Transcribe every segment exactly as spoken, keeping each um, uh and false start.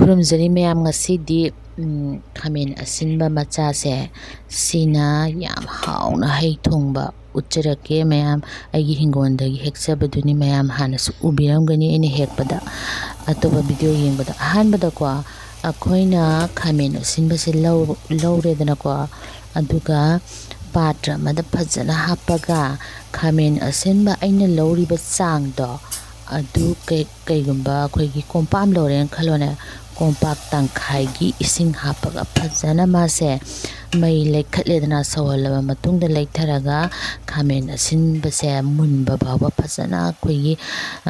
ꯈꯨꯔꯨꯝꯖꯔꯤ ꯃꯌꯥꯝ, ꯉꯁꯤꯗꯤ, ꯎꯝ, ꯈꯥꯃꯦꯟ ꯑꯁꯤꯟꯕ ꯃꯆꯥꯁꯦ, ꯁꯤꯅ ꯌꯥꯝ ꯍꯥꯎꯅ ꯍꯩ ꯊꯣꯡꯕ ꯎꯠꯆꯔꯛꯀꯦ ꯃꯌꯥꯝ꯫ ꯑꯩꯒꯤ ꯍꯤꯡꯒꯣꯜꯗꯒꯤ ꯍꯦꯛꯆꯕꯗꯨꯅꯤ, ꯃꯌꯥꯝ ꯍꯥꯟꯅꯁꯨ ꯎꯕꯤꯔꯝꯒꯅꯤ ꯑꯩꯅ ꯍꯦꯛꯄꯗ, ꯑꯇꯣꯞꯄ ꯚꯤꯗꯤꯑꯣ ꯌꯦꯡꯕꯗ꯫ ꯑꯍꯥꯟꯕꯗꯀꯣ, ꯑꯩꯈꯣꯏꯅ ꯈꯥꯃꯦꯟ ꯑꯁꯤꯟꯕꯁꯦ ꯂꯧ-, ꯂꯧꯔꯦꯗꯅꯀꯣ, ꯑꯗꯨꯒ ꯄꯥꯇ꯭ꯔ ꯑꯃꯗ ꯐꯖꯅ ꯍꯥꯞꯄꯒ, ꯈꯥꯃꯦꯟ ꯑꯁꯤꯟꯕ ꯑꯩꯅ ꯂꯧꯔꯤꯕ ꯆꯥꯡꯗꯣ, ꯑꯗꯨ ꯀꯩ-, ꯀꯩꯒꯨꯝꯕ ꯑꯩꯈꯣꯏꯒꯤ ꯀꯣꯝꯄꯥꯛ ꯑꯃ ꯂꯧꯔꯦꯅ ꯈꯜꯂꯣꯅꯦ, ꯀꯣꯝꯄꯥꯛ ꯇꯪꯈꯥꯏꯒꯤ ꯏꯁꯤꯡ ꯍꯥꯞꯄꯒ ꯐꯖꯅ ꯃꯥꯁꯦ ꯃꯩ ꯂꯩꯈꯠꯂꯦꯗꯅ, ꯁꯧꯍꯜꯂꯕ ꯃꯇꯨꯡꯗ ꯂꯩꯊꯔꯒ ꯈꯥꯃꯦꯟ ꯑꯁꯤꯟꯕꯁꯦ ꯃꯨꯟꯕ ꯐꯥꯎꯕ ꯐꯖꯅ ꯑꯩꯈꯣꯏꯒꯤ,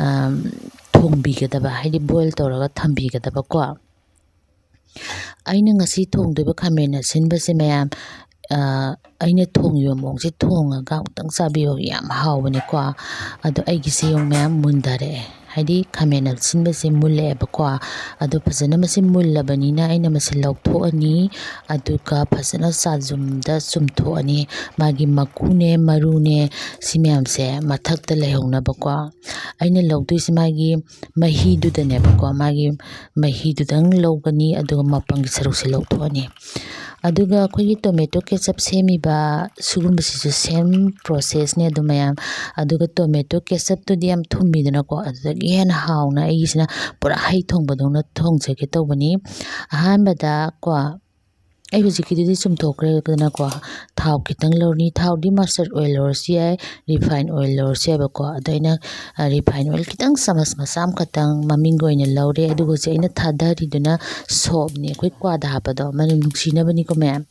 ꯑꯝ, ꯊꯣꯡꯕꯤꯒꯗꯕ, ꯍꯥꯏꯗꯤ boil ꯇꯧꯔꯒ ꯊꯝꯕꯤꯒꯗꯕꯀꯣ꯫ ꯑꯩꯅ ꯉꯁꯤ ꯊꯣꯡꯗꯣꯏꯕ ꯈꯥꯃꯦꯟ ꯑꯁꯤꯟꯕꯁꯦ ꯃꯌꯥꯝ, ꯑ, ꯑꯩꯅ ꯊꯣꯡꯉꯤꯕ ꯃꯑꯣꯡꯁꯦ ꯊꯣꯡꯉꯒ ꯑꯃꯨꯛꯇꯪ ꯆꯥꯕꯤꯌꯨ, ꯌꯥꯝ ꯍꯥꯎꯕꯅꯤꯀꯣ꯫ ꯑꯗꯣ ꯑꯩꯒꯤꯁꯦ ꯌꯦꯡꯉꯨ ꯃꯌꯥꯝ, ꯃꯨꯟꯊꯔꯛꯑꯦ, ꯍꯥꯏꯗꯤ ꯈꯥꯃꯦꯟ ꯑꯁꯤꯟꯕꯁꯦ ꯃꯨꯜꯂꯛꯑꯦꯕꯀꯣ꯫ ꯑꯗꯣ ꯐꯖꯅ ꯃꯁꯤ ꯃꯨꯜꯂꯕꯅꯤꯅ ꯑꯩꯅ ꯃꯁꯤ ꯂꯧꯊꯣꯛꯑꯅꯤ, ꯑꯗꯨꯒ ꯐꯖꯅ ꯆꯥꯖꯨꯝꯗ ꯆꯨꯝꯊꯣꯛꯑꯅꯤ꯫ ꯃꯥꯒꯤ ꯃꯀꯨꯅꯦ, ꯃꯔꯨꯅꯦ, ꯁꯤ ꯃꯌꯥꯝꯁꯦ ꯃꯊꯛꯇ ꯂꯩꯍꯧꯅꯕꯀꯣ꯫ ꯑꯩꯅ ꯂꯧꯗꯣꯏꯁꯦ ꯃꯥꯒꯤ ꯃꯍꯤꯗꯨꯗꯅꯦꯕꯀꯣ, ꯃꯥꯒꯤ ꯃꯍꯤꯗꯨꯗꯪ ꯂꯧꯒꯅꯤ, ꯑꯗꯨꯒ ꯃꯄꯪꯒꯤ ꯁꯔꯨꯛꯁꯦ ꯂꯧꯊꯣꯛꯑꯅꯤ꯫ ꯑꯗꯨꯒ ꯑꯩꯈꯣꯏꯒꯤ tomato ketchup ꯁꯦꯝꯃꯤꯕ ꯁꯤꯒꯨꯝꯕꯁꯤꯁꯨ same processꯅꯦ ꯑꯗꯨ ꯃꯌꯥꯝ꯫ ꯑꯗꯨꯒ tomato ketchupꯇꯨꯗꯤ ꯌꯥꯝ ꯊꯨꯝꯃꯤꯗꯅꯀꯣ, ꯑꯗꯨꯗꯒꯤ ꯍꯦꯟꯅ ꯍꯥꯎꯅ ꯑꯩꯒꯤꯁꯤꯅ ꯄꯨꯔꯥ ꯍꯩ ꯊꯣꯡꯕꯗꯧꯅ ꯊꯣꯡꯖꯒꯦ ꯇꯧꯕꯅꯤ꯫ ꯑꯍꯥꯟꯕꯗ ꯀꯣ, ꯑꯩ ꯍꯧꯖꯤꯛꯀꯤꯗꯨꯗꯤ ꯆꯨꯝꯊꯣꯛꯈ꯭ꯔꯦꯗꯅꯀꯣ, ꯊꯥꯎ ꯈꯤꯇꯪ ꯂꯧꯔꯅꯤ꯫ ꯊꯥꯎꯗꯤ mustard oil ꯂꯧꯔꯁꯨ ꯌꯥꯏ, refine oil ꯂꯧꯔꯁꯨ ꯌꯥꯏꯕꯀꯣ꯫ ꯑꯗꯣ ꯑꯩꯅ, ꯑ, refine oil ꯈꯤꯇꯪ ꯆꯥꯃꯁ ꯃꯆꯥ ꯑꯃꯈꯛꯇꯪ ꯃꯃꯤꯡꯒꯤ ꯑꯣꯏꯅ ꯂꯧꯔꯦ꯫ ꯑꯗꯨꯒ ꯍꯧꯖꯤꯛ ꯑꯩꯅ ꯊꯥꯗꯔꯤꯗꯨꯅ soapꯅꯤ, ꯑꯩꯈꯣꯏ ꯀ꯭ꯋꯥꯗ ꯍꯥꯞꯄꯗꯣ, ꯃꯅꯝ ꯅꯨꯡꯁꯤꯅꯕꯅꯤꯀꯣ ꯃꯌꯥꯝ꯫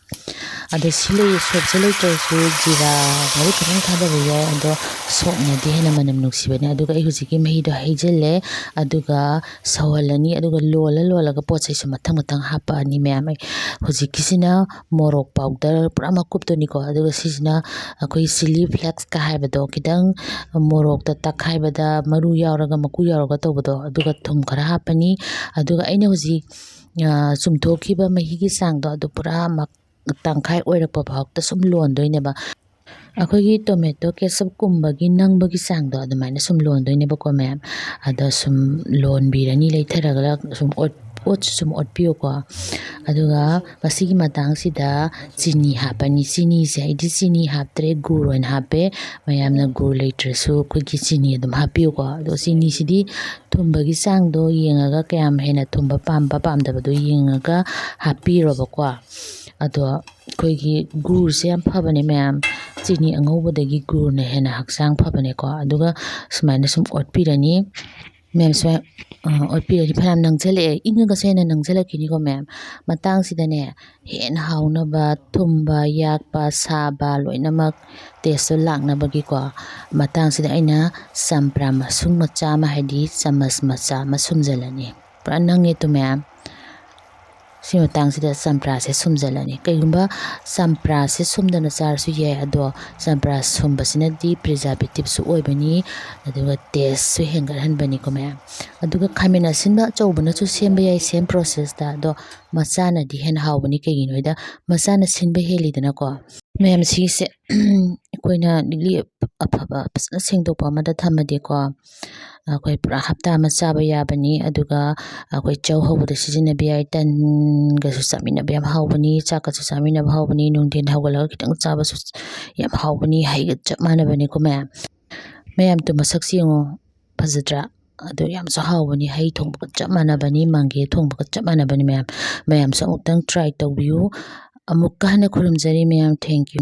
ꯑꯗꯣ ꯁꯤ ꯂꯩ, soapꯁꯦ ꯂꯩꯇ꯭ꯔꯁꯨ ꯖꯤꯔꯥ ꯃꯔꯨ ꯈꯤꯇꯪ ꯊꯥꯗꯕ ꯌꯥꯏ, ꯑꯗꯣ soapꯅꯗꯤ ꯍꯦꯟꯅ ꯃꯅꯝ ꯅꯨꯡꯁꯤꯕꯅꯦ꯫ ꯑꯗꯨꯒ ꯑꯩ ꯍꯧꯖꯤꯛꯀꯤ ꯃꯍꯤꯗꯣ ꯍꯩꯖꯤꯜꯂꯦ, ꯑꯗꯨꯒ ꯁꯧꯍꯜꯂꯅꯤ, ꯑꯗꯨꯒ ꯂꯣꯜꯂ ꯂꯣꯜꯂꯒ ꯄꯣꯠ ꯆꯩꯁꯨ ꯃꯊꯪ ꯃꯊꯪ ꯍꯥꯞꯄꯛꯑꯅꯤ ꯃꯌꯥꯝ꯫ ꯑꯩ ꯍꯧꯖꯤꯛꯀꯤꯁꯤꯅ ꯃꯣꯔꯣꯛ powder ꯄꯨꯔꯥ ꯃꯀꯨꯞꯇꯨꯅꯤꯀꯣ, ꯑꯗꯨꯒ ꯁꯤꯁꯤꯅ ꯑꯩꯈꯣꯏ chilli flakesꯀ ꯍꯥꯏꯕꯗꯣ, ꯈꯤꯇꯪ ꯃꯣꯔꯣꯛꯇ ꯇꯛꯈꯥꯏꯕꯗ ꯃꯔꯨ ꯌꯥꯎꯔꯒ ꯃꯀꯨ ꯌꯥꯎꯔꯒ ꯇꯧꯕꯗꯣ, ꯑꯗꯨꯒ ꯊꯨꯝ ꯈꯔ ꯍꯥꯞꯄꯅꯤ꯫ ꯑꯗꯨꯒ ꯑꯩꯅ ꯍꯧꯖꯤꯛ, ꯑ, ꯆꯨꯝꯊꯣꯛꯈꯤꯕ ꯃꯍꯤꯒꯤ ꯆꯥꯡꯗꯣ ꯑꯗꯨ ꯄꯨꯔꯥ ꯃꯛ-, ꯇꯪꯈꯥꯏ ꯑꯣꯏꯔꯛꯄ ꯐꯥꯎꯇ ꯁꯨꯝ ꯂꯣꯟꯗꯣꯏꯅꯦꯕ꯫ ꯑꯩꯈꯣꯏꯒꯤ tomato ketchupꯀꯨꯝꯕꯒꯤ ꯅꯪꯕꯒꯤ ꯆꯥꯡꯗꯣ ꯑꯗꯨꯃꯥꯏꯅ ꯁꯨꯝ ꯂꯣꯟꯗꯣꯏꯅꯦꯕꯀꯣ ꯃꯌꯥꯝ꯫ ꯑꯗꯣ ꯁꯨꯝ ꯂꯣꯟꯕꯤꯔꯅꯤ, ꯂꯩꯊꯔꯒ ꯁꯨꯝ ꯑꯣꯠ-, ꯑꯣꯠꯁꯨ ꯁꯨꯝ ꯑꯣꯠꯄꯤꯌꯨꯀꯣ꯫ ꯑꯗꯨꯒ ꯃꯁꯤꯒꯤ ꯃꯇꯥꯡꯁꯤꯗ ꯆꯤꯅꯤ ꯍꯥꯞꯄꯅꯤ꯫ ꯆꯤꯅꯤꯁꯦ ꯑꯩꯗꯤ ꯆꯤꯅꯤ ꯍꯥꯞꯇ꯭ꯔꯦ, ꯒꯨꯔ ꯑꯣꯏꯅ ꯍꯥꯞꯄꯦ꯫ ꯃꯌꯥꯝꯅ ꯒꯨꯔ ꯂꯩꯇ꯭ꯔꯁꯨ ꯑꯩꯈꯣꯏꯒꯤ ꯆꯤꯅꯤ ꯑꯗꯨꯝ ꯍꯥꯞꯄꯤꯌꯨꯀꯣ꯫ ꯑꯗꯣ ꯆꯤꯅꯤꯁꯤꯗꯤ ꯊꯨꯝꯕꯒꯤ ꯆꯥꯡꯗꯣ ꯌꯦꯡꯉꯒ, ꯀꯌꯥꯝ ꯍꯦꯟꯅ ꯊꯨꯝꯕ ꯄꯥꯝꯕ ꯄꯥꯝꯗꯕꯗꯣ ꯌꯦꯡꯉꯒ ꯍꯥꯞꯄꯤꯔꯣꯕꯀꯣ꯫ ꯑꯗꯣ ꯑꯩꯈꯣꯏꯒꯤ ꯒꯨꯔꯁꯦ ꯌꯥꯝ ꯐꯕꯅꯦ ꯃꯌꯥꯝ, ꯆꯤꯅꯤ ꯑꯉꯧꯕꯗꯒꯤ ꯒꯨꯔꯅ ꯍꯦꯟꯅ ꯍꯛꯆꯥꯡ ꯐꯕꯅꯦꯀꯣ꯫ ꯑꯗꯨꯒ ꯁꯨꯃꯥꯏꯅ ꯁꯨꯝ ꯑꯣꯠꯄꯤꯔꯅꯤ ꯃꯌꯥꯝ, ꯁꯨꯃꯥꯏꯅ, ꯑ, ꯑꯣꯠꯄꯤꯔꯅꯤ꯫ ꯐꯅꯌꯥꯝ ꯅꯪꯁꯤꯜꯂꯛꯑꯦ, ꯏꯪꯉꯒꯁꯨ ꯍꯦꯟꯅ ꯅꯪꯁꯤꯜꯂꯛꯈꯤꯅꯤꯀꯣ ꯃꯌꯥꯝ꯫ ꯃꯇꯥꯡꯁꯤꯗꯅꯦ, ꯍꯦꯟꯅ ꯍꯥꯎꯅꯕ, ꯊꯨꯝꯕ, ꯌꯥꯛꯄ, ꯁꯥꯕ ꯂꯣꯏꯅꯃꯛ ꯇꯦꯁꯇꯣ ꯂꯥꯛꯅꯕꯒꯤꯀꯣ, ꯃꯇꯥꯡꯁꯤꯗ ꯑꯩꯅ ꯆꯝꯄ꯭ꯔꯥ ꯃꯁꯨꯡ ꯃꯆꯥ ꯑꯃ, ꯍꯥꯏꯗꯤ ꯆꯃꯁ ꯃꯆꯥ ꯑꯃ ꯁꯨꯝꯖꯤꯜꯂꯅꯤ꯫ ꯄꯨꯔꯥ ꯅꯪꯉꯦ ꯇꯨ ꯃꯌꯥꯝ꯫ ꯁꯤ ꯃꯇꯥꯡꯁꯤꯗ ꯆꯝꯄ꯭ꯔꯥꯁꯦ ꯁꯨꯝꯖꯤꯜꯂꯅꯤ꯫ ꯀꯩꯒꯨꯝꯕ ꯆꯝꯄ꯭ꯔꯥꯁꯦ ꯁꯨꯝꯗꯅ ꯆꯥꯔꯁꯨ ꯌꯥꯏ, ꯑꯗꯣ ꯆꯝꯄ꯭ꯔꯥ ꯁꯨꯝꯕꯁꯤꯅꯗꯤ ꯄ꯭ꯔꯤꯖꯥꯔꯕꯦꯇꯤꯞꯁꯨ ꯑꯣꯏꯕꯅꯤ, ꯑꯗꯨꯒ ꯇꯦꯁꯁꯨ ꯍꯦꯟꯒꯠꯍꯟꯕꯅꯤꯀꯣ ꯃꯌꯥꯝ꯫ ꯑꯗꯨꯒ ꯈꯥꯃꯦꯟ ꯑꯁꯤꯟꯕ ꯑꯆꯧꯕꯅꯁꯨ ꯁꯦꯝꯕ ꯌꯥꯏ, ꯁꯦꯝ ꯄ꯭ꯔꯣꯁꯦꯁꯇ꯫ ꯑꯗꯣ ꯃꯆꯥꯅꯗꯤ ꯍꯦꯟꯅ ꯍꯥꯎꯕꯅꯤ, ꯀꯩꯒꯤꯅꯣ ꯍꯥꯏꯗ ꯃꯆꯥꯅ ꯁꯤꯟꯕ ꯍꯦꯜꯂꯤꯗꯅꯀꯣ꯫ ꯃꯌꯥꯝ, ꯁꯤꯁꯦ ꯑꯩꯈꯣꯏꯅ ꯂꯤꯛꯂꯤ ꯑꯐꯕ ꯐꯖꯅ ꯁꯦꯡꯗꯣꯛꯄ ꯑꯃꯗ ꯊꯝꯃꯗꯤꯀꯣ, ꯑꯩꯈꯣꯏ ꯄꯨꯔꯥ ꯍꯞꯇꯥ ꯑꯃ ꯆꯥꯕ ꯌꯥꯕꯅꯤ꯫ ꯑꯗꯨꯒ ꯑꯩꯈꯣꯏ ꯆꯧ ꯍꯧꯕꯗ ꯁꯤꯖꯤꯟꯅꯕ ꯌꯥꯏ, ꯇꯟꯒꯁꯨ ꯆꯥꯃꯤꯟꯅꯕ ꯌꯥꯝ ꯍꯥꯎꯕꯅꯤ, ꯆꯥꯛꯀꯁꯨ ꯆꯥꯃꯤꯟꯅꯕ ꯍꯥꯎꯕꯅꯤ, ꯅꯨꯡꯊꯤꯟ ꯍꯧꯒꯠꯂꯒ ꯈꯤꯇꯪ ꯆꯥꯕꯁꯨ ꯌꯥꯝ ꯍꯥꯎꯕꯅꯤ, ꯍꯩꯒ ꯆꯞ ꯃꯥꯟꯅꯕꯅꯤꯀꯣ ꯃꯌꯥꯝ꯫ ꯃꯌꯥꯝ, ꯇꯨ ꯃꯁꯛꯁꯤ ꯌꯦꯡꯉꯣ, ꯐꯖꯗ꯭ꯔꯥ? ꯑꯗꯨ ꯌꯥꯝꯁꯨ ꯍꯥꯎꯕꯅꯤ, ꯍꯩ ꯊꯣꯡꯕꯒ ꯆꯞ ꯃꯥꯟꯅꯕꯅꯤ, ꯃꯪꯒꯦ ꯊꯣꯡꯕꯒ ꯆꯞ ꯃꯥꯟꯅꯕꯅꯤ ꯃꯌꯥꯝ꯫ ꯃꯌꯥꯝꯁꯨ ꯑꯃꯨꯛꯇꯪ ꯇ꯭ꯔꯥꯏ ꯇꯧꯕꯤꯌꯨ꯫ ꯑꯃꯨꯛꯀ ꯍꯟꯅ ꯈꯨꯔꯨꯝꯖꯔꯤ ꯃꯌꯥꯝ, thank you꯫